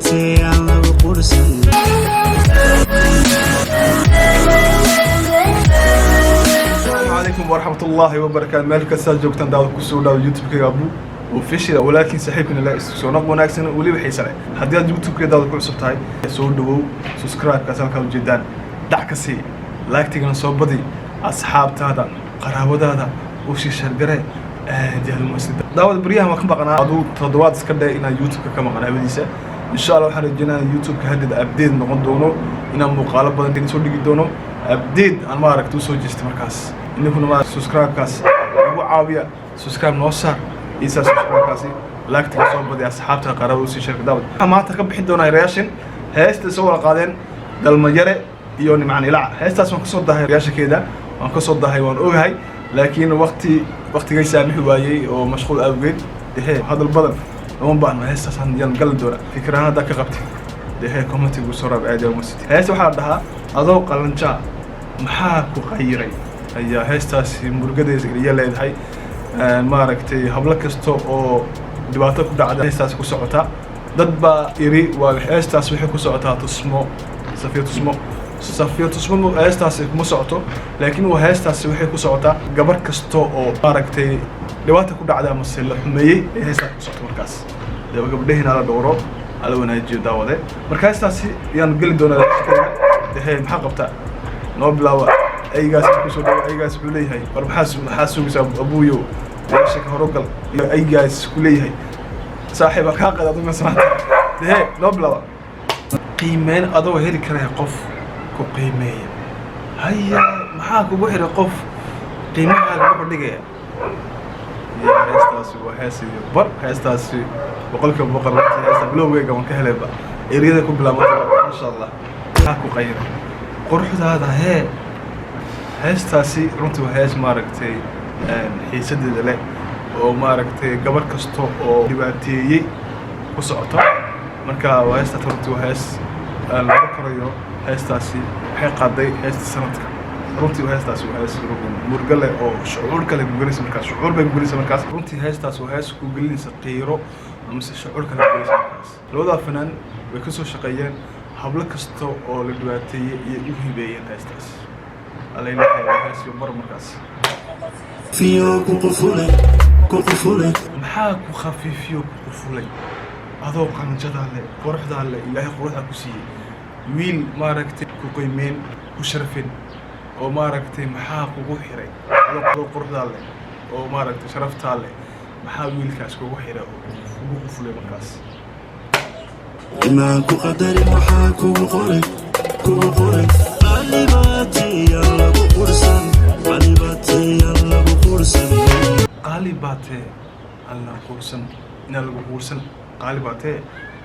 Qaalibaatee aan lagu qursan. Asalaamu calaykum waraxmatullaahi wabarakaatu. Meel kastaad joogtaan, daawad, kusoo dhawo YouTube-kayga Abu Official. Walaakiin saaxiibkina la soo noq wanaagsan, weliba xiise leh. Haddii aad YouTube-kayga daawad ku cusub tahay, soo dhawow. Subscribe-kaas halkaa ujeedaan dhac ka sii, like-tigana soo badi, asxaabtaada, qaraabadaada u sii share garee. Aad iyo aad umahadsan, daawad. Baryahan waan ka maqnaa, aduu toddobaad iska dhe inaan YouTube-ka ka maqnaa hawadiisa. Insha Allah waxaan rajeynaya YouTube-ka haddeed update noqon doono, inaan muuqaalo badan idin soo dhigi doono, update aan maaragta usoo jeestay. Markaas idinkuna ma subscribe-kaas ugu caawiya, subscribe noo saar isaa subscribe-kaasi, like-tiga soo badi, asxaabta, qaraabada usii sheegay. Daawad, waxaan maanta ka bixin doonaa reaction heesta soo wada qaadeen Dalmayare iyo Nimcaan Ilaac. Heestaas waan kasoo dahay reaction-keeda, waan kasoo dahay, waan ogahay, laakiin waqti waqtigay saamixi waayey oo mashquul awgeed. Dhehe, hadal badan lama baahno. Heestaas yaan gali doona. Fikrahan haddaa ka qabtay, dhehe, comment-igu soo raab. Aad umasiti. Heesta waxaa la dhahaa "Adoo Qalanjaa Maxaa Ku Qayiray". Ayaa heestaasi murugadeesa iya leedahay. Maaragtay, hablo kasta oo dhibaato ku dhacda heestaasi ku socota. Dad baa iri waa heestaas waxay ku socotaa Tusmo, Safiya Tusmo. Safiya Tusmo heestaasi kuma socoto, laakiin waa heestaasi waxay ku socotaa gabar kasta oo maaragtay dhibaata ku dhacda amase la xumeeyey ay heestaas ku socoto. Markaas dee gabdhahiina ala dhowro, ala wanaajiyo, daawade. Marka heestaasi ayaan geli doonaa. Dhehe, maxaa qabtaa? Noo bilaaba. Aygaas kusoo dhawo. Aygaas wuxuu leeyahay, war maxaa sugaysaa, abuuyo? Meesha ka horogal iyo aygaas ku leeyahay, saaxiiba kaa qad adiga sanaanta. Dhehe, noo bilaaba. Qiimeyn adoo heli karaya qof ku qiimeeya, haya, maxaa kugu xiray qof qiimahaaga wuxuu dhigaya? Iyo heestaasi waa hees iyo bar. Heestaasi 100%. Runtii heesta bilowgeyga waan ka helayba, eriyada ku bilaabanta, masha Allah. Maxaa ku qayray quruxdaada? Hee, heestaasi runtii waa hees maaragtay xiisadeeda leh oo maaragtay gabar kasta oo dhibaateeyey ku socoto. Marka waa heestaas, runtii waa hees laga korayo. Heestaasi waxay qaaday heesta sanadka. Runtii heestaasi waa hees murgo leh oo shucuur kale ku gelinaysa. Markaas shucuur bay ku gelinaysa. Markaas runtii heestaas waa hees ku gelinaysa qiiro amase shucuur kale ku gelinaysa. Markaas labadaa fanaan way ka soo shaqeeyeen, hablo kasta oo la dhibaateeyey iyo u hibeeyeen heestaas. Alaylahay, waa hees iyo bar markaas. Fiyo ku qufulay, ku qufulay. Maxaa ku khafiifiyo, ku qufulay, adoo qalanjadaa leh, quruxdaa leh, Ilaahay quruxdaa ku siiyey, wiil maaragtay ku qiimeyn, ku sharfin oo maaragtay, maxaa kugu xiray adoo quruxdaa leh oo maaragtay sharaftaa leh? Maxaa wiilkaas kugu xiray oo kugu qufulay markaas? Imaan ku qadarin, maxaa kugu qoray, kugu qoray? Qaalibaatiyaan lagu qursan, qaalibaatiyaan lagu qursan. Qaali baatee aan la quursan, inaan lagu quursan. Qaali baatee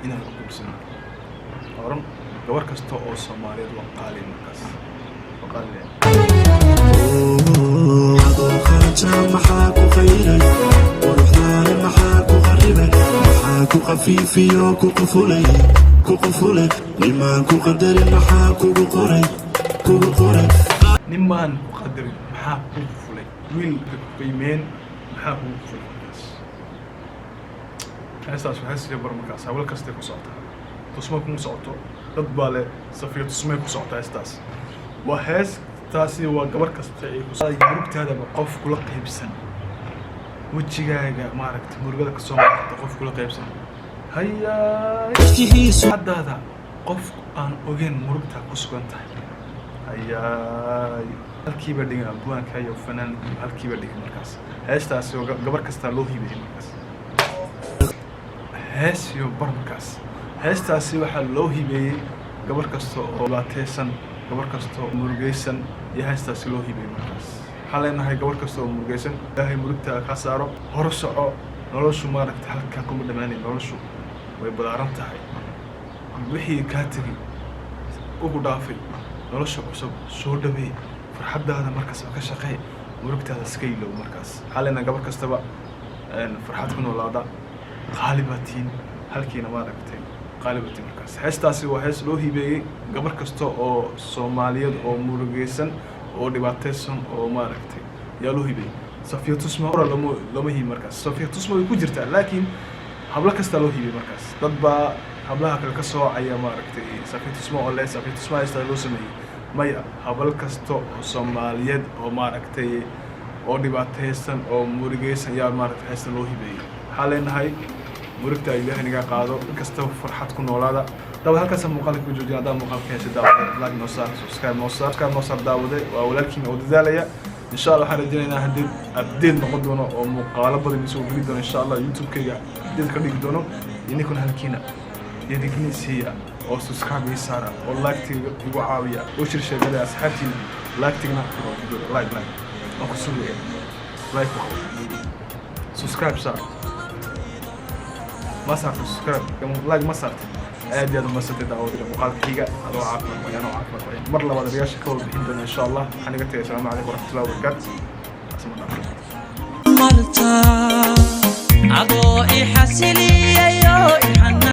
inaan lagu quursan. Oran gabar kasta oo Soomaaliyeed waa qaali markaas, waa qaali. Adoo qalanja maxaa ku qayray quruxdaale? Maxaa ku qaribay? Maxaa ku qafiifiyo, ku qufulay, ku qufulay? Nimaan ku qadarin, maxaa kugu qoray, kugu qoray? Nimaan ku qadarin, maxaa kugu qufulay? Wiilka ku qiimeen, maxaa kugu qufulay markaas? Heestaas waa hees bar markaas hablo kastay ku socotaa, Tusmo kuma socoto. Dad baa leh Safiya Tusmay ku socotaa. Heestaas waa hees, taasi waa gabar kasta ay ku murugtaadaba qof kula qaybsan, wejigaaga maaragtay murugada kasoo muuqata qof kula qaybsan. Hayaa, haddaada qof aan ogeyn murugtaa ku sugan tahay. Hayaay, halkiiba dhigan abwaanka iyo fanaan, halkiiba dhigan markaas. Heestaasi oo gabar kastaa loo hibeeyey markaas, hees iyo bar markaas. Heestaasi waxaa loo hibeeyey gabar kasta oo dhibaateysan, gabar kasta oo murugeysan iyo heestaasi loo hibeeyey markaas. Waxaan leenahay gabar kasta oo murugeysan, Ilaahay murugta ka saaro, hor soco. Noloshu maaragtay halkaa kuma dhamaanay, noloshu way balaaran tahay. Wixii kaa tegey ugu dhaafay, nolosha cusub soo dhaweey, farxaddaada markaas ka shaqee, murugtaada iska ilow markaas. Waxaan leenahay gabar kastaba farxad ku noolaada. Qaali baa tihiin, halkiina maaragtay qaali baa tihiin markaas. Heestaasi waa hees loo hibeeyey gabar kasta oo Soomaaliyeed oo murugeysan oo dhibaateysan oo maaragtay yaa loo hibeeyey. Safiya Tusma ora lama hibi markaas. Safiya Tusma way ku jirtaa, laakiin hablo kastaa loo hibiyey markaas. Dad baa Hablaha kale ka soocaya, maaragtay, Safiitusma oo le Safiitusma heesta loo sameeyey. Maya, habal kasta oo Soomaaliyeed oo, maaragtay, oo dhibaataysan oo murugaysan yaa, maaragtay, heesta loo hibeeyey. Waxaa leenahay murugta Ilaahay naga qaado, inkastaba farxad ku noolaada. Daawad, halkaasa muuqaalka ku joojin. Haddaa muuqaalka heshay, daawade, like noo saar, subscribe noo saar, subscribe noo saar. Daawade, waa walaalkiin oo dadaalaya. Insha Allah waxaan rajaynaynaa haddii update noqon doono oo muuqaalo badan isoo geli doono insha Allah, YouTube-kayga update ka dhigi doono. Idinkuna halkiina dhiirigelin siiya oo subscribe ii saara oo like-tiga igu caawiya oo share sheegada asxaabtiina. Like-tigna like, like waan ku sugaya. Like ku qabo, subscribe saar. Ma saarta subscribe, like ma saarta. Aad iyo aad umasantay, daawada. Muuqaalka xiga adoo caafimaad qoyaan oo caafimaad qoyan mar labaad reaction ka wada bixin doona insha Allah. Waxaan iga tagay, asalaamu calaykum waraxmatullahi wabarakaatu. Asma dhaaf. Marta adoo i xasilin.